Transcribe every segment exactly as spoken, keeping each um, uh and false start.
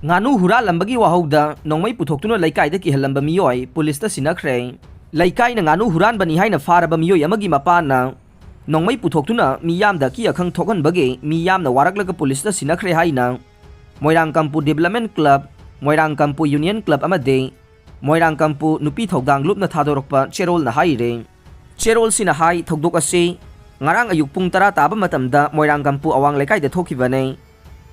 ꯉꯥꯅꯨ ꯍꯨꯔꯥꯜꯂꯝꯕꯒꯤ ꯋꯥꯍꯧꯗ ꯅꯣꯡꯃꯩ ꯄꯨꯊꯣꯛꯇꯨꯅ ꯂꯩꯀꯥꯏꯗ ꯀꯤꯍꯜꯂꯝꯕ ꯃꯤꯑꯣꯏ ꯄꯨꯂꯤꯁꯇ ꯁꯤꯟꯅꯈ꯭ꯔꯦ꯫ ꯂꯩꯀꯥꯏꯅ ꯉꯥꯅꯨ ꯍꯨꯔꯥꯟꯕꯅꯤ ꯍꯥꯏꯅ ꯐꯥꯔꯕ ꯃꯤꯑꯣꯏ ꯑꯃꯒꯤ ꯃꯄꯥꯅ ꯅꯣꯡꯃꯩ ꯄꯨꯊꯣꯛꯇꯨꯅ ꯃꯤꯌꯥꯝꯗ ꯑꯀꯤ ꯑꯈꯪ ꯊꯣꯛꯍꯟꯕꯒꯤ ꯃꯤꯌꯥꯝꯅ ꯋꯥꯔꯛꯂꯒ ꯄꯨꯂꯤꯁꯇ ꯁꯤꯟꯅꯈ꯭ꯔꯦ ꯍꯥꯏꯅ ꯃꯣꯏꯔꯥꯡꯀꯝꯄꯨ ꯗꯤꯕꯂꯞꯃꯦꯟ ꯀ꯭ꯂꯕ, ꯃꯣꯏꯔꯥꯡꯀꯝꯄꯨ ꯌꯨꯅꯤꯌꯟ ꯀ꯭ꯂꯕ ꯑꯃꯗꯤ ꯃꯣꯏꯔꯥꯡꯀꯝꯄꯨ ꯅꯨꯄꯤ ꯊꯧꯗꯥꯡ ꯂꯨꯞꯅ ꯊꯥꯗꯣꯔꯛꯄ ꯆꯦꯔꯣꯜꯅ ꯍꯥꯏꯔꯤ꯫ ꯆꯦꯔꯣꯜꯁꯤꯅ ꯍꯥꯏ, ꯊꯧꯗꯣꯛ ꯑꯁꯤ ꯉꯔꯥꯡ ꯑꯌꯨꯛ ꯄꯨꯡ ꯇꯔꯥ ꯇꯥꯕ ꯃꯇꯝꯗ ꯃꯣꯏꯔꯥꯡꯀꯝꯄꯨ ꯑꯋꯥꯡ ꯂꯩꯀꯥꯏꯗ ꯊꯣꯛꯈꯤꯕꯅꯤ꯫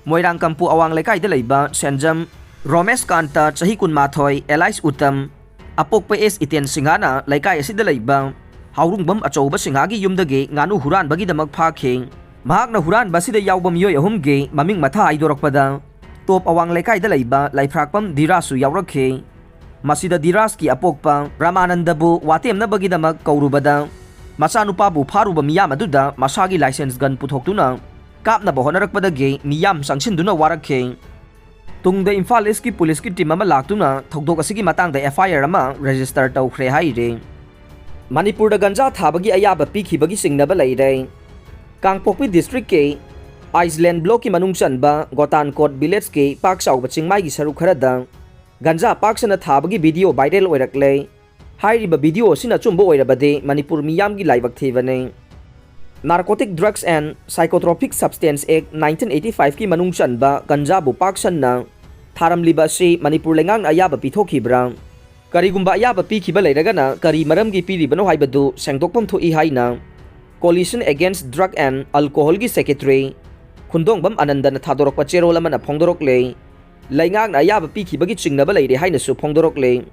ꯃꯣꯏꯔꯥꯡꯀꯝꯄꯨ ꯑꯋꯥꯡ ꯂꯩꯀꯥꯏꯗ ꯂꯩꯕ ꯁꯦꯟꯖꯝ ꯔꯣꯃꯦꯁ ꯀꯥꯟꯇ, ꯆꯍꯤ ꯀꯨꯟꯃꯥꯊꯣꯏ, ꯑꯦꯂꯥꯏꯁ ꯎꯇꯝ, ꯑꯄꯣꯛꯄ ꯑꯦꯁ ꯏꯇꯦꯟ ꯁꯤꯡꯍꯥꯅ ꯂꯩꯀꯥꯏ ꯑꯁꯤꯗ ꯂꯩꯕ ꯍꯥꯎꯔꯨꯡꯕꯝ ꯑꯆꯧꯕ ꯁꯤꯡꯍꯥꯒꯤ ꯌꯨꯝꯗꯒꯤ ꯉꯥꯅꯨ ꯍꯨꯔꯥꯟꯕꯒꯤꯗꯃꯛ ꯐꯥꯈꯤ꯫ ꯃꯍꯥꯛꯅ ꯍꯨꯔꯥꯟꯕ ꯑꯁꯤꯗ ꯌꯥꯎꯕ ꯃꯤꯑꯣꯏ ꯑꯍꯨꯝꯒꯤ ꯃꯃꯤꯡ ꯃꯊꯥ ꯍꯥꯏꯗꯣꯔꯛꯄꯗ, ꯇꯣꯞ ꯑꯋꯥꯡ ꯂꯩꯀꯥꯏꯗ ꯂꯩꯕ ꯂꯩꯐ꯭ꯔꯥꯛꯄꯝ ꯙꯤꯔꯥꯖꯁꯨ ꯌꯥꯎꯔꯛꯈꯤ꯫ ꯃꯁꯤꯗ ꯙꯤꯔꯥꯖꯀꯤ ꯑꯄꯣꯛꯄ ꯔꯥꯃꯥꯅꯟꯗꯕꯨ ꯋꯥꯇꯦꯝꯅꯕꯒꯤꯗꯃꯛ ꯀꯧꯔꯨꯕꯗ, ꯃꯆꯥꯅꯨꯄꯥꯕꯨ ꯐꯥꯔꯨꯕ ꯃꯤꯌꯥꯝ ꯑꯗꯨꯗ ꯃꯁꯥꯒꯤ ꯂꯥꯏꯁꯦꯟꯁ ꯒꯟ ꯄꯨꯊꯣꯛꯇꯨꯅ ꯀꯥꯞꯅꯕ ꯍꯣꯠꯅꯔꯛꯄꯗꯒꯤ ꯃꯤꯌꯥꯝ ꯆꯪꯁꯤꯟꯗꯨꯅ ꯋꯥꯔꯛꯈꯤ꯫ ꯇꯨꯡꯗ ꯏꯝꯐꯥꯜ ꯏꯁꯀꯤ ꯄꯨꯂꯤꯁꯀꯤ ꯇꯤꯝ ꯑꯃ ꯂꯥꯛꯇꯨꯅ ꯊꯧꯗꯣꯛ ꯑꯁꯤꯒꯤ ꯃꯇꯥꯡꯗ ꯑꯦꯐ ꯑꯥꯏ ꯑꯥꯔ ꯑꯃ ꯔꯦꯖꯤꯁꯇꯔ ꯇꯧꯈ꯭ꯔꯦ ꯍꯥꯏꯔꯤ꯫ ꯃꯅꯤꯄꯨꯔꯗ ꯒꯟꯖꯥ ꯊꯥꯕꯒꯤ ꯑꯌꯥꯕ ꯄꯤꯈꯤꯕꯒꯤ ꯆꯤꯡꯅꯕ ꯂꯩꯔꯦ꯫ ꯀꯥꯡꯄꯣꯛꯄꯤ ꯗꯤꯁꯇ꯭ꯔꯤꯛꯀꯤ ꯑꯥꯏꯁꯂꯦꯟ ꯕ꯭ꯂꯣꯛꯀꯤ ꯃꯅꯨꯡ ꯆꯟꯕ ꯒꯣꯇꯥꯟꯀꯣꯠ ꯚꯤꯂꯦꯖꯀꯤ ꯄꯥꯛ ꯆꯥꯎꯕ ꯆꯤꯡꯃꯥꯏꯒꯤ ꯁꯔꯨꯛ ꯈꯔꯗ ꯒꯟꯖꯥ ꯄꯥꯛ ꯁꯟꯅ ꯊꯥꯕꯒꯤ ꯚꯤꯗꯤꯑꯣ ꯚꯥꯏꯔꯦꯜ ꯑꯣꯏꯔꯛꯂꯦ꯫ ꯍꯥꯏꯔꯤꯕ ꯚꯤꯗꯤꯑꯣ ꯑꯁꯤꯅ ꯑꯆꯨꯝꯕ ꯑꯣꯏꯔꯕꯗꯤ ꯃꯅꯤꯄꯨꯔ ꯃꯤꯌꯥꯝꯒꯤ ꯂꯥꯏꯕꯛ ꯊꯤꯕꯅꯤ꯫ Narcotic Drugs and Psychotropic Substance Act nineteen eighty five ꯀꯤ ꯃꯅꯨꯡ ꯆꯟꯕ ꯒꯟꯖꯥꯕꯨ ꯄꯥꯛ ꯁꯟꯅ ꯊꯥꯔꯝꯂꯤꯕ ꯑꯁꯤ ꯃꯅꯤꯄꯨꯔ ꯂꯩꯉꯥꯛꯅ ꯑꯌꯥꯕ ꯄꯤꯊꯣꯛꯈꯤꯕ꯭ꯔꯥ? ꯀꯔꯤꯒꯨꯝꯕ ꯑꯌꯥꯕ ꯄꯤꯈꯤꯕ ꯂꯩꯔꯒꯅ ꯀꯔꯤ ꯃꯔꯝꯒꯤ ꯄꯤꯔꯤꯕꯅꯣ ꯍꯥꯏꯕꯗꯨ ꯁꯦꯡꯗꯣꯛꯐꯝ ꯊꯣꯛꯏ ꯍꯥꯏꯅ Coalition Against Drug and Alcoholꯒꯤ ꯁꯦꯀ꯭ꯔꯦꯇꯔꯤ ꯈꯨꯟꯗꯣꯡꯕꯝ ꯑꯅꯟꯗꯅ ꯊꯥꯗꯣꯔꯛꯄ ꯆꯦꯔꯣꯜ ꯑꯃꯅ ꯐꯣꯡꯗꯣꯔꯛꯂꯦ꯫ ꯂꯩꯉꯥꯛꯅ ꯑꯌꯥꯕ ꯄꯤꯈꯤꯕꯒꯤ ꯆꯤꯡꯅꯕ ꯂꯩꯔꯦ ꯍꯥꯏꯅꯁꯨ ꯐꯣꯡꯗꯣꯔꯛꯂꯦ꯫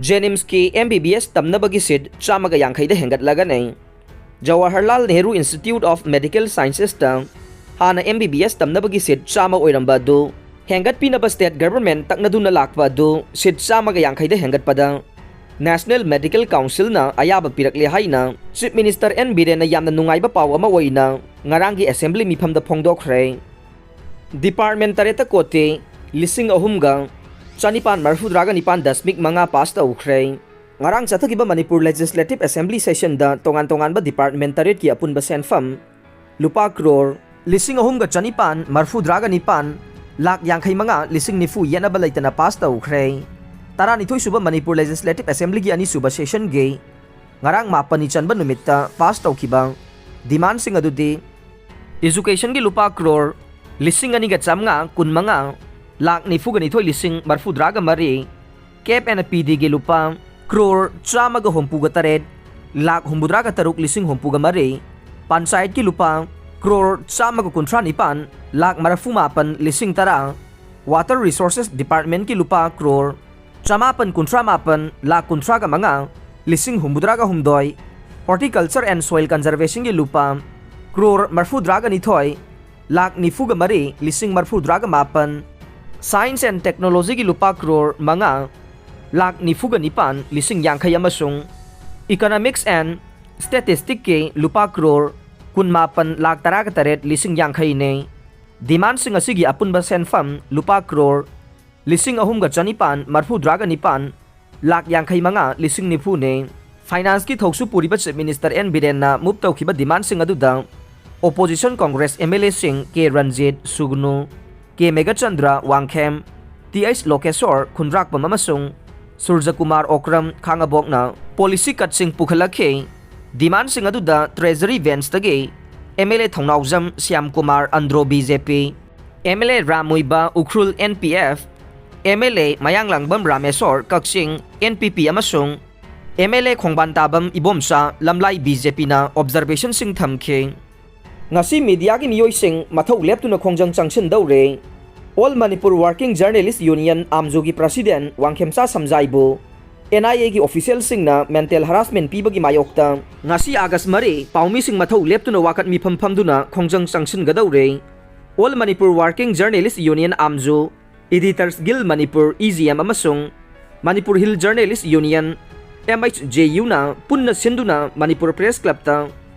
ꯖꯦꯅꯤꯝꯁꯀꯤ ꯑꯦꯝ ꯕꯤ ꯕꯤ ꯑꯦꯁ ꯇꯝꯅꯕꯒꯤ ꯁꯤꯠ ꯆꯥꯝꯃꯒ ꯌꯥꯡꯈꯩꯗ ꯍꯦꯟꯒꯠꯂꯒꯅꯤ꯫ Jawaharlal Nehru institute of medical ꯁꯥꯏꯟꯁꯦꯁꯇ ꯍꯥꯟꯅ ꯑꯦꯝ ꯕꯤ ꯕꯤ ꯑꯦꯁ ꯇꯝꯅꯕꯒꯤ ꯁꯤꯠ ꯆꯥꯝꯃ ꯑꯣꯏꯔꯝꯕ ꯑꯗꯨ ꯍꯦꯟꯒꯠꯄꯤꯅꯕ ꯁ꯭ꯇꯦꯠ ꯒꯚꯔꯟꯃꯦꯟꯠ ꯇꯛꯅꯗꯨꯅ ꯂꯥꯛꯄ ꯑꯗꯨ ꯁꯤꯠ ꯆꯥꯝꯃꯒ ꯌꯥꯡꯈꯩꯗ ꯍꯦꯟꯒꯠꯄꯗ ꯅꯦꯁꯅꯦꯜ ꯃꯦꯗꯤꯀꯦꯜ ꯀꯥꯎꯟꯁꯤꯜꯅ ꯑꯌꯥꯕ ꯄꯤꯔꯛꯂꯦ ꯍꯥꯏꯅ ꯆꯤꯐ ꯃꯤꯅꯤꯁꯇꯔ ꯑꯦꯟ ꯕꯤꯔꯦꯟꯅ ꯌꯥꯝꯅ ꯅꯨꯡꯉꯥꯏꯕ ꯄꯥꯎ ꯑꯃ ꯑꯣꯏꯅ ꯉꯔꯥꯡꯒꯤ ꯑꯦꯁꯦꯝꯕ꯭ꯂꯤ ꯃꯤꯐꯝꯗ ꯐꯣꯡꯗꯣꯛꯈ꯭ꯔꯦ꯫ ꯗꯤꯄꯥꯔꯠꯃꯦꯟꯠ ꯇꯔꯦꯠꯇ ꯀꯣꯇꯦ ꯂꯤꯁꯤꯡ ꯑꯍꯨꯝꯒ ꯆꯅꯤꯄꯥꯟ ꯃꯔꯤꯐꯨꯇꯔꯥꯒ ꯅꯤꯄꯥꯟ ꯗꯁꯃꯤꯛ ꯃꯉꯥ ꯄꯥꯁ ꯇꯧꯈ꯭ꯔꯦ꯫ ꯉꯔꯥꯡ ꯆꯠꯊꯈꯤꯕ ꯃꯅꯤꯄꯨꯔ ꯂꯦꯖꯤꯁꯂꯦꯇꯤꯚ ꯑꯦꯁꯦꯝꯕ꯭ꯂꯤ ꯁꯦꯁꯟꯗ ꯇꯣꯉꯥꯟ ꯇꯣꯉꯥꯟꯕ ꯗꯤꯄꯥꯔꯠꯃꯦꯟꯠ ꯇꯔꯦꯠꯀꯤ ꯑꯄꯨꯟꯕ ꯁꯦꯟꯐꯝ ꯂꯨꯄꯥ ꯀ꯭ꯔꯣꯔ ꯂꯤꯁꯤꯡ ꯑꯍꯨꯝꯒ ꯆꯅꯤꯄꯥꯟ ꯃꯔꯤꯐꯨꯇꯔꯥꯒ ꯅꯤꯄꯥꯟ ꯂꯥꯛ ꯌꯥꯡꯈꯩ ꯃꯉꯥ ꯂꯤꯁꯤꯡ ꯅꯤꯐꯨ ꯌꯦꯠꯅꯕ ꯂꯩꯇꯅ ꯄꯥꯁ ꯇꯧꯈ꯭ꯔꯦ꯫ ꯇꯔꯥꯅꯤꯊꯣꯏ ꯁꯨꯕ ꯃꯅꯤꯄꯨꯔ ꯂꯦꯖꯤꯁꯂꯦꯇꯤꯚ ꯑꯦꯁꯦꯝꯕ꯭ꯂꯤꯒꯤ ꯑꯅꯤꯁꯨꯕ ꯁꯦꯁꯟꯒꯤ ꯉꯔꯥꯡ ꯃꯥꯄꯟꯅꯤ ꯆꯟꯕ ꯅꯨꯃꯤꯠꯇ ꯄꯥꯁ ꯇꯧꯈꯤꯕ ꯗꯤꯃꯥꯟꯁꯤꯡ ꯑꯗꯨꯗꯤ, ꯏꯖꯨꯀꯦꯁꯟꯒꯤ ꯂꯨꯄꯥ ꯀ꯭ꯔꯣꯔ ꯂꯤꯁꯤꯡ ꯑꯅꯤꯒ ꯆꯥꯝꯃꯉꯥ ꯀꯨꯟꯃꯉꯥ ꯂꯥꯛ ꯅꯤꯐꯨꯒ ꯅꯤꯊꯣꯏ ꯂꯤꯁꯤꯡ ꯃꯔꯐꯨꯇꯔꯥꯒ ꯃꯔꯤ, ꯀꯦꯞ ꯑꯦꯟ ꯄꯤꯗꯤꯒꯤ ꯂꯨꯄꯥ ꯀ꯭ꯔꯣꯔ ꯆꯥꯝꯃꯒ ꯍꯨꯝꯐꯨꯒ ꯇꯔꯦꯠ ꯂꯥꯛ ꯍꯨꯝꯐꯨꯇꯔꯥꯒ ꯇꯔꯨꯛ ꯂꯤꯁꯤꯡ ꯍꯨꯝꯐꯨꯒ ꯃꯔꯤ, ꯄꯟꯆꯥꯌꯠꯀꯤ ꯂꯨꯄꯥ ꯀ꯭ꯔꯣꯔ ꯆꯥꯝꯃꯒ ꯀꯨꯟꯊ꯭ꯔꯥ ꯅꯤꯄꯥꯟ ꯂꯥꯛ ꯃꯔꯐꯨ ꯃꯥꯄꯟ ꯂꯤꯁꯤꯡ ꯇꯔꯥ, ꯋꯥꯇꯔ ꯔꯤꯁꯣꯔꯁꯦꯁ ꯗꯤꯄꯥꯔꯠꯃꯦꯟꯠꯀꯤ ꯂꯨꯄꯥ ꯀ꯭ꯔꯣꯔ ꯆꯃꯥꯄꯟ ꯀꯨꯟꯊ꯭ꯔꯥ ꯃꯥꯄꯟ ꯂꯥꯛ ꯀꯨꯟꯊ꯭ꯔꯥꯒ ꯃꯉꯥ ꯂꯤꯁꯤꯡ ꯍꯨꯝꯐꯨꯇꯔꯥꯒ ꯍꯨꯝꯗꯣꯏ, ꯍꯣꯔꯇꯤꯀꯜꯆꯔ ꯑꯦꯟ ꯁꯣꯏꯜ ꯀꯟꯖꯔꯚꯦꯁꯟꯒꯤ ꯂꯨꯄꯥ ꯀ꯭ꯔꯣꯔ ꯃꯔꯐꯨꯇꯔꯥꯒ ꯅꯤꯊꯣꯏ ꯂꯥꯛ ꯅꯤꯐꯨꯒ ꯃꯔꯤ ꯂꯤꯁꯤꯡ ꯃꯔꯐꯨꯇꯔꯥꯒ ꯃꯥꯄꯟ, ꯁꯥꯏꯟꯁ ꯑꯦꯟ ꯇꯦꯛꯅꯣꯂꯣꯖꯤꯒꯤ ꯂꯨꯄꯥ ꯀ꯭ꯔꯣꯔ ꯃꯉꯥ ꯂꯥꯛ ꯅꯤꯐꯨꯒ ꯅꯤꯄꯥꯟ ꯂꯤꯁꯤꯡ ꯌꯥꯡꯈꯩ ꯑꯃꯁꯨꯡ ꯏꯀꯣꯅꯣꯃꯤꯛꯁ ꯑꯦꯟ ꯁ꯭ꯇꯦꯇꯤꯁꯇꯤꯛꯀꯤ ꯂꯨꯄꯥ ꯀ꯭ꯔꯣꯔ ꯀꯨꯟꯃꯥꯄꯟ ꯂꯥꯛ ꯇꯔꯥꯒ ꯇꯔꯦꯠ ꯂꯤꯁꯤꯡ ꯌꯥꯡꯈꯩꯅꯦ꯫ ꯗꯤꯃꯥꯟꯁꯤꯡ ꯑꯁꯤꯒꯤ ꯑꯄꯨꯟꯕ ꯁꯦꯟꯐꯝ ꯂꯨꯄꯥ ꯀ꯭ꯔꯣꯔ ꯂꯤꯁꯤꯡ ꯑꯍꯨꯝꯒ ꯆꯅꯤꯄꯥꯟ ꯃꯔꯐꯨꯇꯔꯥꯒ ꯅꯤꯄꯥꯟ ꯂꯥꯛ ꯌꯥꯡꯈꯩ ꯃꯉꯥ ꯂꯤꯁꯤꯡ ꯅꯤꯐꯨꯅꯦ꯫ ꯐꯥꯏꯅꯥꯟꯁꯀꯤ ꯊꯧꯁꯨ ꯄꯨꯔꯤꯕ ꯆꯤꯐ ꯃꯤꯅꯤꯁꯇꯔ ꯑꯦꯟ ꯕꯤꯔꯦꯟꯅ ꯃꯨꯚ ꯇꯧꯈꯤꯕ ꯗꯤꯃꯥꯟꯁꯤꯡ ꯑꯗꯨꯗ ꯑꯣꯄꯣꯖꯤꯁꯟ ꯀꯣꯡꯒ꯭ꯔꯦꯁ ꯑꯦꯝ ꯑꯦꯜ ꯑꯦꯁꯤꯡ K Ranjit, Sugnu, K Meghachandra Wangkhem, T H Lokeshwar Khundrakpam ꯑꯃꯁꯨꯡ ꯁꯨꯔꯖꯀꯨꯃꯥꯔ ꯑꯣꯀ꯭ꯔꯝ ꯈꯥꯉꯕꯣꯛꯅ ꯄꯣꯂꯤꯁꯤ ꯀꯠꯁꯤꯡ ꯄꯨꯈꯠꯂꯛꯈꯤ꯫ ꯗꯤꯃꯥꯟꯁꯤꯡ ꯑꯗꯨꯗ ꯇ꯭ꯔꯦꯖꯔꯤ ꯕꯦꯟꯁꯇꯒꯤ M L A Thounaojam Shyamkumar Andro B J P, M L A Ram Muivah Ukhrul N P F, M L A Mayanglambam Rameshwar Kakching N P P ꯑꯃꯁꯨꯡ M L A ꯈꯣꯡꯕꯥꯟ ꯇꯥꯕꯝ Ibomcha Lamlai B J ꯄꯤꯅ ꯑꯣꯕꯖꯔꯕꯦꯁꯟꯁꯤꯡ ꯊꯝꯈꯤ꯫ ꯉꯁꯤ ꯃꯤꯗꯤꯌꯥꯒꯤ ꯃꯤꯑꯣꯏꯁꯤꯡ ꯃꯊꯧ ꯂꯦꯞꯇꯨꯅ ꯈꯣꯡꯖꯪ ꯆꯪꯁꯤꯟꯗꯧꯔꯦ꯫ All Manipur working journalists union, ꯑꯥꯝꯖꯨꯒꯤ ꯄ꯭ꯔꯁꯤꯗꯦꯟ ꯋꯥꯡꯈꯦꯝꯆꯥ ꯁꯝꯖꯥꯏꯕꯨ ꯑꯦꯟ ꯑꯥꯏ ꯑꯦꯒꯤ ꯑꯣꯐꯤꯁꯤꯌꯦꯜꯁꯤꯡꯅ ꯃꯦꯟꯇꯦꯜ ꯍꯔꯥꯁꯃꯦꯟ ꯄꯤꯕꯒꯤ ꯃꯥꯌꯣꯛꯇ ꯉꯁꯤ ꯑꯥꯒꯁ ꯃꯔꯤ ꯄꯥꯎꯃꯤꯁꯤꯡ ꯃꯊꯧ ꯂꯦꯞꯇꯨꯅ ꯋꯥꯀꯠ ꯃꯤꯐꯝ ꯐꯝꯗꯨꯅ ꯈꯣꯡꯖꯪ ꯆꯪꯁꯤꯟꯒꯗꯧꯔꯦ꯫ All Manipur working journalists union, AMJU, editors guild Manipur, E G M, ꯑꯃꯁꯨꯡ Manipur hill journalists union, M H J ꯌꯨꯅ ꯄꯨꯟꯅ ꯁꯤꯟꯗꯨꯅ ꯃꯅꯤꯄꯨꯔ ꯄ꯭ꯔꯦꯁ ꯀ꯭ꯂꯕꯇ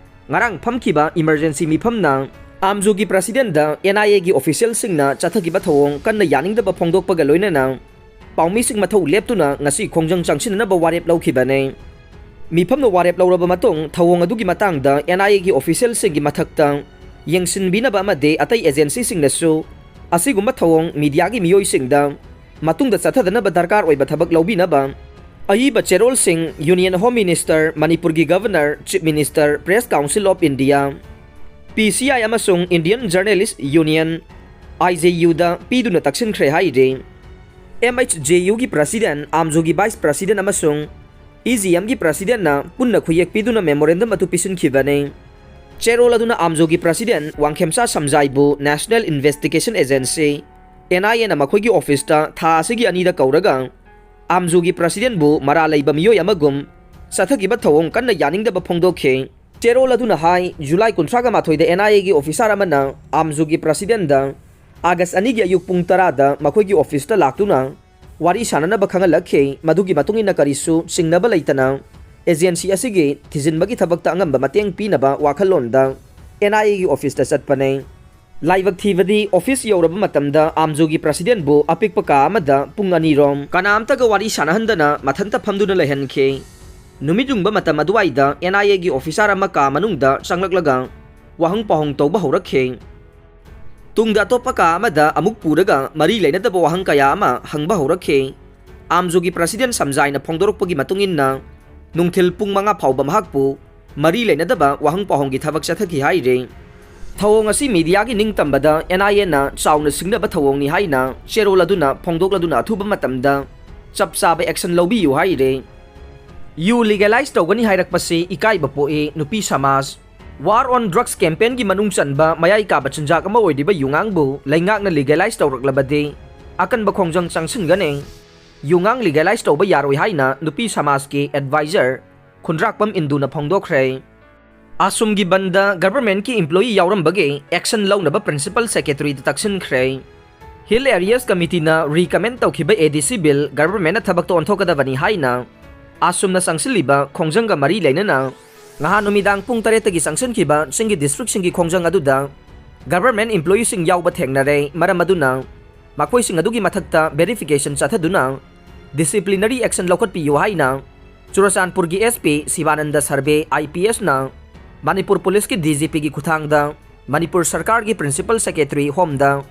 ꯉꯔꯥꯡ ꯐꯝꯈꯤꯕ ꯏꯃꯔꯖꯦꯟꯁꯤ ꯃꯤꯐꯝꯅ ꯑꯥꯝꯖꯨꯒꯤ ꯄ꯭ꯔꯁꯤꯗꯦꯟꯗ ꯑꯦꯟ ꯑꯥꯏ ꯑꯦꯒꯤ ꯑꯣꯐꯤꯁꯤꯌꯦꯜꯁꯤꯡꯅ ꯆꯠꯊꯈꯤꯕ ꯊꯧꯑꯣꯡ ꯀꯟꯅ ꯌꯥꯅꯤꯡꯗꯕ ꯐꯣꯡꯗꯣꯛꯄꯒ ꯂꯣꯏꯅꯅ ꯄꯥꯎꯃꯤꯁꯤꯡ ꯃꯊꯧ ꯂꯦꯞꯇꯨꯅ ꯉꯁꯤ ꯈꯣꯡꯖꯪ ꯆꯪꯁꯤꯟꯅꯅꯕ ꯋꯥꯔꯦꯞ ꯂꯧꯈꯤꯕꯅꯤ꯫ ꯃꯤꯐꯝꯅ ꯋꯥꯔꯦꯞ ꯂꯧꯔꯕ ꯃꯇꯨꯡ ꯊꯧꯑꯣꯡ ꯑꯗꯨꯒꯤ ꯃꯇꯥꯡꯗ ꯑꯦꯟ ꯑꯥꯏ ꯑꯦꯒꯤ ꯑꯣꯐꯤꯁꯤꯌꯦꯜꯁꯤꯡꯒꯤ ꯃꯊꯛꯇ ꯌꯦꯡꯁꯤꯟꯕꯤꯅꯕ ꯑꯃꯗꯤ ꯑꯇꯩ ꯑꯦꯖꯦꯟꯁꯤꯁꯤꯡꯅꯁꯨ ꯑꯁꯤꯒꯨꯝꯕ ꯊꯧꯑꯣꯡ ꯃꯤꯗꯤꯌꯥꯒꯤ ꯃꯤꯑꯣꯏꯁꯤꯡꯗ ꯃꯇꯨꯡꯗ ꯆꯠꯊꯗꯅꯕ ꯗꯔꯀꯥꯔ ꯑꯣꯏꯕ ꯊꯕꯛ ꯂꯧꯕꯤꯅꯕ ꯑꯏꯕ ꯆꯦꯔꯣꯜꯁꯤꯡ Union Home Minister, ꯃꯅꯤꯄꯨꯔꯒꯤ Governor, Chief Minister, Press Council of India, P C I ꯑꯃꯁꯨꯡ Indian Journalist Union, I J U ꯗ ꯄꯤꯗꯨꯅ ꯇꯛꯁꯤꯟꯈ꯭ꯔꯦ ꯍꯥꯏꯔꯤ꯫ M H J U ꯒꯤ President, ꯑꯥꯝꯖꯨꯒꯤ Vice President ꯑꯃꯁꯨꯡ E G M ꯒꯤ President ꯅ ꯄꯨꯟꯅ ꯈꯨꯌꯦꯛ ꯄꯤꯗꯨꯅ memorandum ꯑꯗꯨ ꯄꯤꯁꯤꯟꯈꯤꯕꯅꯤ꯫ ꯆꯦꯔꯣꯜ ꯑꯗꯨꯅ ꯑꯥꯝꯖꯨꯒꯤ President Wangkhemcha ꯁꯝꯖꯥꯏꯕꯨ National Investigation Agency, N I A ꯅ ꯃꯈꯣꯏꯒꯤ office ꯇ ꯊꯥ ꯑꯁꯤꯒꯤ ꯑꯅꯤꯗ ꯀꯧꯔꯒ ꯑꯥꯝꯖꯨꯒꯤ President ꯕꯨ ꯃꯔꯥꯜ ꯂꯩꯕ ꯃꯤꯑꯣꯏ ꯑꯃꯒꯨꯝ ꯆꯠꯊꯈꯤꯕ ꯊꯧꯑꯣꯡ ꯀꯟꯅ ꯌꯥꯅꯤꯡꯗꯕ ꯐꯣꯡꯗꯣꯛꯈꯤ꯫ ꯆꯦꯔꯣꯜ ꯑꯗꯨꯅ ꯍꯥꯏ, ꯖꯨꯂꯥꯏ ꯀꯨꯟꯊ꯭ꯔꯥꯒ ꯃꯥꯊꯣꯏꯗ N I A ꯒꯤ officer ꯑꯃꯅ ꯑꯥꯝꯖꯨꯒꯤ President ꯗ ꯑꯥꯒꯁ ꯑꯅꯤꯒꯤ ꯑꯌꯨꯛ ꯄꯨꯡ ꯇꯔꯥꯗ ꯃꯈꯣꯏꯒꯤ office ꯇ ꯂꯥꯛꯇꯨꯅ ꯋꯥꯔꯤ ꯁꯥꯅꯅꯕ ꯈꯪꯍꯜꯂꯛꯈꯤ꯫ ꯃꯗꯨꯒꯤ ꯃꯇꯨꯡ ꯏꯟꯅ ꯀꯔꯤꯁꯨ ꯆꯤꯡꯅꯕ ꯂꯩꯇꯅ agency ꯑꯁꯤꯒꯤ ꯊꯤꯖꯤꯟꯕꯒꯤ ꯊꯕꯛꯇ ꯑꯉꯝꯕ ꯃꯇꯦꯡ ꯄꯤꯅꯕ ꯋꯥꯈꯜꯂꯣꯟꯗ N I A ꯒꯤ office ꯇ ꯆꯠꯄꯅꯦ꯫ ꯂꯥꯏꯕꯛ ꯊꯤꯕꯗꯤ, office ꯌꯧꯔꯕ ꯃꯇꯝꯗ ꯑꯥꯝꯖꯨꯒꯤ President ꯕꯨ ꯑꯄꯤꯛꯄ ꯀꯥ ꯑꯃꯗ ꯄꯨꯡ ꯑꯅꯤꯔꯣꯝ ꯀꯅꯥꯝꯇꯒ ꯋꯥꯔꯤ ꯁꯥꯅꯍꯟꯗꯅ ꯃꯊꯟꯇ ꯐꯝꯗꯨꯅ ꯂꯩꯍꯟꯈꯤ꯫ ꯅꯨꯃꯤꯠ ꯌꯨꯡꯕ ꯃꯇꯝ ꯑꯗꯨꯋꯥꯏꯗ N I A ꯒꯤ officer ꯑꯃ ꯀꯥ ꯃꯅꯨꯡꯗ ꯆꯪꯂꯛꯂꯒ ꯋꯥꯍꯪ ꯄꯥꯎꯍꯪ ꯇꯧꯕ ꯍꯧꯔꯛꯈꯤ꯫ ꯇꯨꯡꯗ ꯑꯇꯣꯞꯄ ꯀꯥ ꯑꯃꯗ ꯑꯃꯨꯛ ꯄꯨꯔꯒ ꯃꯔꯤ ꯂꯩꯅꯗꯕ ꯋꯥꯍꯪ ꯀꯌꯥ ꯑꯃ ꯍꯪꯕ ꯍꯧꯔꯛꯈꯤ꯫ ꯑꯥꯝꯖꯨꯒꯤ President ꯁꯝꯖꯥꯏꯅ ꯐꯣꯡꯗꯣꯔꯛꯄꯒꯤ ꯃꯇꯨꯡ ꯏꯟꯅ, ꯅꯨꯡꯊꯤꯜ ꯄꯨꯡ ꯃꯉꯥ ꯐꯥꯎꯕ ꯃꯍꯥꯛꯄꯨ ꯃꯔꯤ ꯂꯩꯅꯗꯕ ꯋꯥꯍꯪ ꯄꯥꯎꯍꯪꯒꯤ ꯊꯕꯛ ꯆꯠꯊꯈꯤ ꯍꯥꯏꯔꯤ꯫ ꯊꯧꯑꯣꯡ ꯑꯁꯤ ꯃꯤꯗꯤꯌꯥꯒꯤ ꯅꯤꯡꯇꯝꯕꯗ N I A ꯅ ꯆꯥꯎꯅ ꯁꯤꯡꯅꯕ ꯊꯧꯑꯣꯡꯅꯤ ꯍꯥꯏꯅ ꯆꯦꯔꯣꯜ ꯑꯗꯨꯅ ꯐꯣꯡꯗꯣꯛꯂꯗꯨꯅ ꯑꯊꯨꯕ ꯃꯇꯝꯗ ꯆꯞ ꯆꯥꯕ action ꯂꯧꯕꯤꯌꯨ ꯍꯥꯏꯔꯤ꯫ ꯌꯨ legalize ꯇꯧꯒꯅꯤ ꯍꯥꯏꯔꯛꯄꯁꯤ ꯏꯀꯥꯏꯕ ꯄꯣꯛꯏ, ꯅꯨꯄꯤ ꯁꯃꯥꯖ꯫ War on Drugs campaign ꯒꯤ ꯃꯅꯨꯡ ꯆꯟꯕ ꯃꯌꯥꯏ ꯀꯥꯕ ꯆꯤꯟꯖꯥꯛ ꯑꯃ ꯑꯣꯏꯔꯤꯕ ꯌꯨꯉꯥꯡꯕꯨ ꯂꯩꯉꯥꯛꯅ legalize ꯇꯧꯔꯛꯂꯕꯗꯤ ꯑꯀꯟꯕ ꯈꯣꯡꯖꯪ ꯆꯪꯁꯤꯟꯒꯅꯤ꯫ ꯌꯨꯉꯥꯡ legalize ꯇꯧꯕ ꯌꯥꯔꯣꯏ ꯍꯥꯏꯅ ꯅꯨꯄꯤ ꯁꯃꯥꯖꯀꯤ advisor ꯈꯨꯟꯗ꯭ꯔꯥꯛꯄꯝ ꯏꯟꯗꯨꯅ ꯐꯣꯡꯗꯣꯛꯈ꯭ꯔꯦ꯫ ꯑꯁꯨꯝꯒꯤ ꯕꯟꯗ government ꯀꯤ employee ꯌꯥꯎꯔꯝꯕꯒꯤ action ꯂꯧꯅꯕ Principal Secretary ꯗ ꯇꯛꯁꯤꯟꯈ꯭ꯔꯦ꯫ Hill Areas Committee ꯅ recommend ꯇꯧꯈꯤꯕ A D C bill government ꯅ ꯊꯕꯛꯇ ꯑꯣꯟꯊꯣꯛꯀꯗꯕꯅꯤ ꯍꯥꯏꯅ ꯑꯁꯨꯝꯅ ꯆꯪꯁꯤꯜꯂꯤꯕ ꯈꯣꯡꯖꯪꯒ ꯃꯔꯤ ꯂꯩꯅꯅ ꯉꯍꯥꯟ ꯅꯨꯃꯤꯗꯥꯡ ꯄꯨꯡ ꯇꯔꯦꯠꯇꯒꯤ ꯆꯪꯁꯤꯟꯈꯤꯕ ꯆꯤꯡꯒꯤ district ꯁꯤꯡꯒꯤ ꯈꯣꯡꯖꯪ ꯑꯗꯨꯗ government employee ꯁꯤꯡ ꯌꯥꯎꯕ ꯊꯦꯡꯅꯔꯦ꯫ ꯃꯔꯝ ꯑꯗꯨꯅ ꯃꯈꯣꯏꯁꯤꯡ ꯑꯗꯨꯒꯤ ꯃꯊꯛꯇ verification ꯆꯠꯊꯗꯨꯅ disciplinary action ꯂꯧꯈꯠꯄꯤꯌꯨ ꯍꯥꯏꯅ ꯆꯨꯔꯆꯥꯟꯄꯨꯔꯒꯤ S P Shivanand Surve I P S ꯅ ꯃꯅꯤꯄꯨꯔ ꯄꯨꯂꯤꯁꯀꯤ D G P ꯒꯤ ꯈꯨꯠꯊꯥꯡꯗ ꯃꯅꯤꯄꯨꯔ ꯁꯔꯀꯥꯔꯒꯤ Principal Secretary Home ꯗ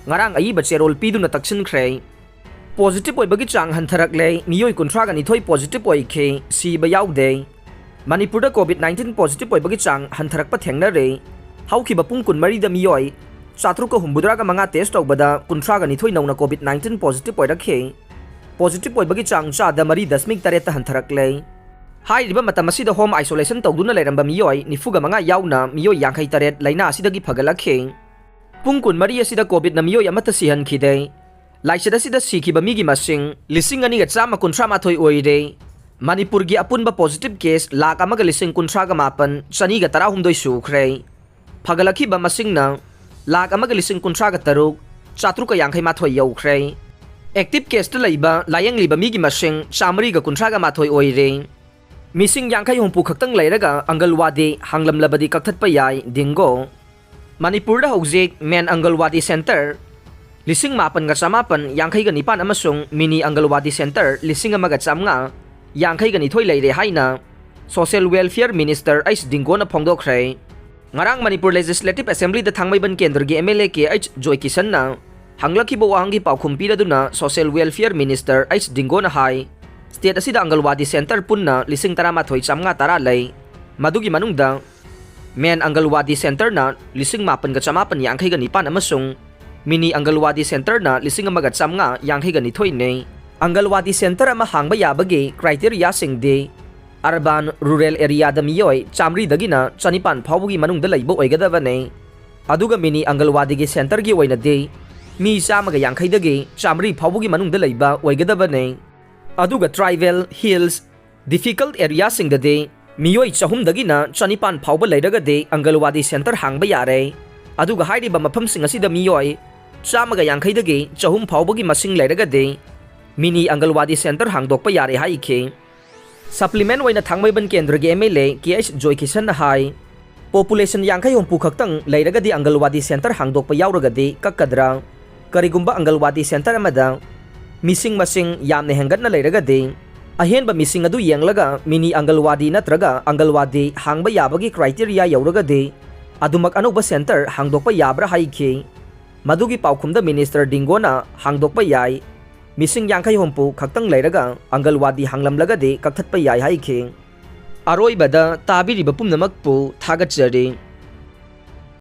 ꯉꯔꯥꯡ ꯑꯏꯕ ꯆꯦꯔꯣꯜ ꯄꯤꯗꯨꯅ ꯇꯛꯁꯤꯟꯈ꯭ꯔꯦ꯫ ꯄꯣꯖꯤꯇꯤꯚ ꯑꯣꯏꯕꯒꯤ ꯆꯥꯡ ꯍꯟꯊꯔꯛꯂꯦ, ꯃꯤꯑꯣꯏ ꯀꯨꯟꯊ꯭ꯔꯥꯒ ꯅꯤꯊꯣꯏ ꯄꯣꯖꯤꯇꯤꯚ ꯑꯣꯏꯈꯤ, ꯁꯤꯕ ꯌꯥꯎꯗꯦ꯫ ꯃꯅꯤꯄꯨꯔꯗ ꯀꯣꯚꯤꯗ ꯅꯥꯏꯟꯇꯤꯟ ꯄꯣꯖꯤꯇꯤꯚ ꯑꯣꯏꯕꯒꯤ ꯆꯥꯡ ꯍꯟꯊꯔꯛꯄ ꯊꯦꯡꯅꯔꯦ꯫ ꯍꯧꯈꯤꯕ ꯄꯨꯡ ꯀꯨꯟꯃꯔꯤꯗ ꯃꯤꯑꯣꯏ ꯆꯥꯇ꯭ꯔꯨꯛꯀ ꯍꯨꯝꯐꯨꯇꯔꯥꯒ ꯃꯉꯥ ꯇꯦꯁ ꯇꯧꯕꯗ ꯀꯨꯟꯊ꯭ꯔꯥꯒ ꯅꯤꯊꯣꯏ ꯅꯧꯅ ꯀꯣꯚꯤꯗ ꯅꯥꯏꯟꯇꯤꯟ ꯄꯣꯖꯤꯇꯤꯚ ꯑꯣꯏꯔꯛꯈꯤ꯫ ꯄꯣꯖꯤꯇꯤꯚ ꯑꯣꯏꯕꯒꯤ ꯆꯥꯡ ꯆꯥꯗ ꯃꯔꯤ ꯗꯁꯃꯤꯛ ꯇꯔꯦꯠꯇ ꯍꯟꯊꯔꯛꯂꯦ꯫ ꯍꯥꯏꯔꯤꯕ ꯃꯇꯝ ꯑꯁꯤꯗ ꯍꯣꯝ ꯑꯥꯏꯁꯣꯂꯦꯁꯟ ꯇꯧꯗꯨꯅ ꯂꯩꯔꯝꯕ ꯃꯤꯑꯣꯏ ꯅꯤꯐꯨꯒ ꯃꯉꯥ ꯌꯥꯎꯅ ꯃꯤꯑꯣꯏ ꯌꯥꯡꯈꯩ ꯇꯔꯦꯠ ꯂꯥꯏꯅꯥ ꯑꯁꯤꯗꯒꯤ ꯐꯒꯠꯂꯛꯈꯤ꯫ ꯄꯨꯡ ꯀꯨꯟꯃꯔꯤ ꯑꯁꯤꯗ ꯀꯣꯚꯤꯗꯅ ꯃꯤꯑꯣꯏ ꯑꯃꯠꯇ ꯁꯤꯍꯟꯈꯤꯗꯦ꯫ ꯂꯥꯏꯆꯠ ꯑꯁꯤꯗ ꯁꯤꯈꯤꯕ ꯃꯤꯒꯤ ꯃꯁꯤꯡ ꯂꯤꯁꯤꯡ ꯑꯅꯤꯒ ꯆꯥꯝꯃ ꯀꯨꯟꯊ꯭ꯔꯥ ꯃꯥꯊꯣꯏ ꯑꯣꯏꯔꯦ꯫ ꯃꯅꯤꯄꯨꯔꯒꯤ ꯑꯄꯨꯟꯕ ꯄꯣꯖꯤꯇꯤꯚ ꯀꯦꯁ ꯂꯥꯈ ꯑꯃꯒ ꯂꯤꯁꯤꯡ ꯀꯨꯟꯊ꯭ꯔꯥꯒ ꯃꯥꯄꯟ ꯆꯅꯤꯒ ꯇꯔꯥꯍꯨꯝꯗꯣꯏ ꯁꯨꯈ꯭ꯔꯦ꯫ ꯐꯒꯠꯂꯛꯈꯤꯕ ꯃꯁꯤꯡꯅ ꯂꯥꯈ ꯑꯃꯒ ꯂꯤꯁꯤꯡ ꯀꯨꯟꯊ꯭ꯔꯥꯒ ꯇꯔꯨꯛ ꯆꯥꯇ꯭ꯔꯨꯛꯀ ꯌꯥꯡꯈꯩ ꯃꯥꯊꯣꯏ ꯌꯧꯈ꯭ꯔꯦ꯫ ꯑꯦꯛꯇꯤꯚ ꯀꯦꯁꯇ ꯂꯩꯕ, ꯂꯥꯌꯦꯡꯂꯤꯕ ꯃꯤꯒꯤ ꯃꯁꯤꯡ ꯆꯥꯃꯔꯤꯒ ꯀꯨꯟꯊ꯭ꯔꯥꯒ ꯃꯥꯊꯣꯏ ꯑꯣꯏꯔꯦ꯫ ꯃꯤꯁꯤꯡ ꯌꯥꯡꯈꯩ ꯍꯨꯝꯐꯨ ꯈꯛꯇꯪ ꯂꯩꯔꯒ ꯑꯪꯒꯜꯋꯥꯗꯤ ꯍꯥꯡꯂꯝꯂꯕꯗꯤ ꯀꯛꯊꯠꯄ ꯌꯥꯏ, ꯗꯤꯡꯒꯣ꯫ ꯃꯅꯤꯄꯨꯔꯗ ꯍꯧꯖꯤꯛ ꯃꯦꯟ ꯑꯪꯒꯜꯋꯥꯗꯤ ꯁꯦꯟꯇꯔ ꯂꯤꯁꯤꯡ ꯃꯥꯄꯟꯒ ꯆꯃꯥꯄꯟ ꯌꯥꯡꯈꯩꯒ ꯅꯤꯄꯥꯟ ꯑꯃꯁꯨꯡ ꯃꯤꯅꯤ ꯑꯪꯒꯜꯋꯥꯗꯤ ꯁꯦꯟꯇꯔ ꯂꯤꯁꯤꯡ ꯑꯃꯒ ꯆꯥꯝꯃꯉꯥ ꯌꯥꯡꯈꯩꯒ ꯅꯤꯊꯣꯏ ꯂꯩꯔꯦ ꯍꯥꯏꯅ social welfare minister H Dingo ꯐꯣꯡꯗꯣꯛꯈ꯭ꯔꯦ꯫ ꯉꯔꯥꯡ ꯃꯅꯤꯄꯨꯔ ꯂꯦꯖꯤꯁꯂꯦꯇꯤꯚ ꯑꯦꯁꯦꯝꯕ꯭ꯂꯤꯗ ꯊꯥꯡꯃꯩꯕꯟ ꯀꯦꯟꯗ꯭ꯔꯒꯤ M L A K H ꯖꯣꯏꯀꯤꯁꯟꯅ ꯍꯪꯂꯛꯈꯤꯕ ꯋꯥꯍꯪꯒꯤ ꯄꯥꯎꯈꯨꯝ ꯄꯤꯔꯗꯨꯅ social welfare minister H Dingo ꯍꯥꯏ, ꯁ꯭ꯇꯦꯠ ꯑꯁꯤꯗ ꯑꯪꯒꯜꯋꯥꯗꯤ ꯁꯦꯟꯇꯔ ꯄꯨꯟꯅ ꯂꯤꯁꯤꯡ ꯇꯔꯥꯃꯥꯊꯣꯏ ꯆꯥꯝꯃꯉꯥ ꯇꯔꯥ ꯂꯩ꯫ ꯃꯗꯨꯒꯤ ꯃꯅꯨꯡꯗ ꯃꯦꯟ ꯑꯪꯒꯜꯋꯥꯗꯤ ꯁꯦꯟꯇꯔꯅ ꯂꯤꯁꯤꯡ ꯃꯥꯄꯟꯒ ꯆꯃꯥꯄꯟ ꯌꯥꯡꯈꯩꯒ ꯅꯤꯄꯥꯟ ꯑꯃꯁꯨꯡ ꯃꯤꯅꯤ ꯑꯪꯒꯜꯋꯥꯗꯤ ꯁꯦꯟꯇꯔꯅ ꯂꯤꯁꯤꯡ ꯑꯃꯒ ꯆꯥꯝꯃꯉꯥ ꯌꯥꯡꯈꯩꯒ ꯅꯤꯊꯣꯏꯅꯤ꯫ ꯑꯪꯒꯜꯋꯥꯗꯤ ꯁꯦꯟꯇꯔ ꯑꯃ ꯍꯥꯡꯕ ꯌꯥꯕꯒꯤ ꯀ꯭ꯔꯥꯏꯇꯦꯔꯤꯌꯥꯁꯤꯡꯗꯤ ꯑꯔꯕꯥꯟ, ꯔꯨꯔꯦꯜ ꯑꯦꯔꯤꯌꯥꯗ ꯃꯤꯑꯣꯏ ꯆꯥꯝꯃꯔꯤꯗꯒꯤꯅ ꯆꯅꯤꯄꯥꯟ ꯐꯥꯎꯕꯒꯤ ꯃꯅꯨꯡꯗ ꯂꯩꯕ ꯑꯣꯏꯒꯗꯕꯅꯤ꯫ ꯑꯗꯨꯒ ꯃꯤꯅꯤ ꯑꯪꯒꯜꯋꯥꯗꯤꯒꯤ ꯁꯦꯟꯇꯔꯒꯤ ꯑꯣꯏꯅꯗꯤ ꯃꯤ ꯆꯥꯝꯃꯒ ꯌꯥꯡꯈꯩꯗꯒꯤ ꯆꯥꯝꯃꯔꯤ ꯐꯥꯎꯕꯒꯤ ꯃꯅꯨꯡꯗ ꯂꯩꯕ ꯑꯣꯏꯒꯗꯕꯅꯤ꯫ ꯑꯗꯨꯒ ꯇ꯭ꯔꯥꯏꯕꯦꯜ, ꯍꯤꯜꯁ, ꯗꯤꯐꯤꯀꯜꯠ ꯑꯦꯔꯤꯌꯥꯁꯤꯡꯗꯗꯤ ꯃꯤꯑꯣꯏ ꯆꯍꯨꯝꯗꯒꯤꯅ ꯆꯅꯤꯄꯥꯟ ꯐꯥꯎꯕ ꯂꯩꯔꯒꯗꯤ ꯑꯪꯒꯜꯋꯥꯗꯤ ꯁꯦꯟꯇꯔ ꯍꯥꯡꯕ ꯌꯥꯔꯦ꯫ ꯑꯗꯨꯒ ꯍꯥꯏꯔꯤꯕ ꯃꯐꯝꯁꯤꯡ ꯑꯁꯤꯗ ꯃꯤꯑꯣꯏ ꯆꯥꯝꯃꯒ ꯌꯥꯡꯈꯩꯗꯒꯤ ꯆꯍꯨꯝ ꯐꯥꯎꯕꯒꯤ ꯃꯁꯤꯡ ꯂꯩꯔꯒꯗꯤ ꯃꯤꯅꯤ ꯑꯪꯒꯜꯋꯥꯗꯤ ꯁꯦꯟꯇꯔ ꯍꯥꯡꯗꯣꯛꯄ ꯌꯥꯔꯦ ꯍꯥꯏꯈꯤ꯫ ꯁꯄ꯭ꯂꯤꯃꯦꯟ ꯑꯣꯏꯅ ꯊꯥꯡꯃꯩꯕꯟ ꯀꯦꯟꯗ꯭ꯔꯒꯤ M L A K H ꯖꯣꯏꯀꯤꯁꯟꯅ ꯍꯥꯏ, ꯄꯣꯄꯨꯂꯦꯁꯟ ꯌꯥꯡꯈꯩ ꯍꯨꯝꯐꯨ ꯈꯛꯇꯪ ꯂꯩꯔꯒꯗꯤ ꯑꯪꯒꯜꯋꯥꯗꯤ ꯁꯦꯟꯇꯔ ꯍꯥꯡꯗꯣꯛꯄ ꯌꯥꯎꯔꯒꯗꯤ ꯀꯛꯀꯗ꯭ꯔꯥ? ꯀꯔꯤꯒꯨꯝꯕ ꯑꯪꯒꯜꯋꯥꯗꯤ ꯁꯦꯟꯇꯔ ꯑꯃꯗ ꯃꯤꯁꯤꯡ ꯃꯁꯤꯡ ꯌꯥꯝꯅ ꯍꯦꯟꯒꯠꯅ ꯂꯩꯔꯒꯗꯤ, ꯑꯍꯦꯟꯕ ꯃꯤꯁꯤꯡ ꯑꯗꯨ ꯌꯦꯡꯂꯒ ꯃꯤꯅꯤ ꯑꯪꯒꯜꯋꯥꯗꯤ ꯅꯠꯇ꯭ꯔꯒ ꯑꯪꯒꯜꯋꯥꯗꯤ ꯍꯥꯡꯕ ꯌꯥꯕꯒꯤ ꯀ꯭ꯔꯥꯏꯇꯦꯔꯤꯌꯥ ꯌꯧꯔꯒꯗꯤ ꯑꯗꯨꯃꯛ ꯑꯅꯧꯕ ꯁꯦꯟꯇꯔ ꯍꯥꯡꯗꯣꯛꯄ ꯌꯥꯕ꯭ꯔꯥ ꯍꯥꯏꯈꯤ꯫ ꯃꯗꯨꯒꯤ ꯄꯥꯎꯈꯨꯝꯗ ꯃꯤꯅꯤꯁꯇꯔ ꯗꯤꯡꯒꯣꯅ ꯍꯥꯡꯗꯣꯛꯄ ꯌꯥꯏ, ꯃꯤꯁꯤꯡ ꯌꯥꯡꯈꯩ ꯍꯨꯝꯐꯨ ꯈꯛꯇꯪ ꯂꯩꯔꯒ ꯑꯪꯒꯜꯋꯥꯗꯤ ꯍꯥꯡꯂꯝꯂꯒꯗꯤ ꯀꯛꯊꯠꯄ ꯌꯥꯏ ꯍꯥꯏꯈꯤ꯫ ꯑꯔꯣꯏꯕꯗ ꯇꯥꯕꯤꯔꯤꯕ ꯄꯨꯝꯅꯃꯛꯄꯨ ꯊꯥꯒꯠꯆꯔꯤ꯫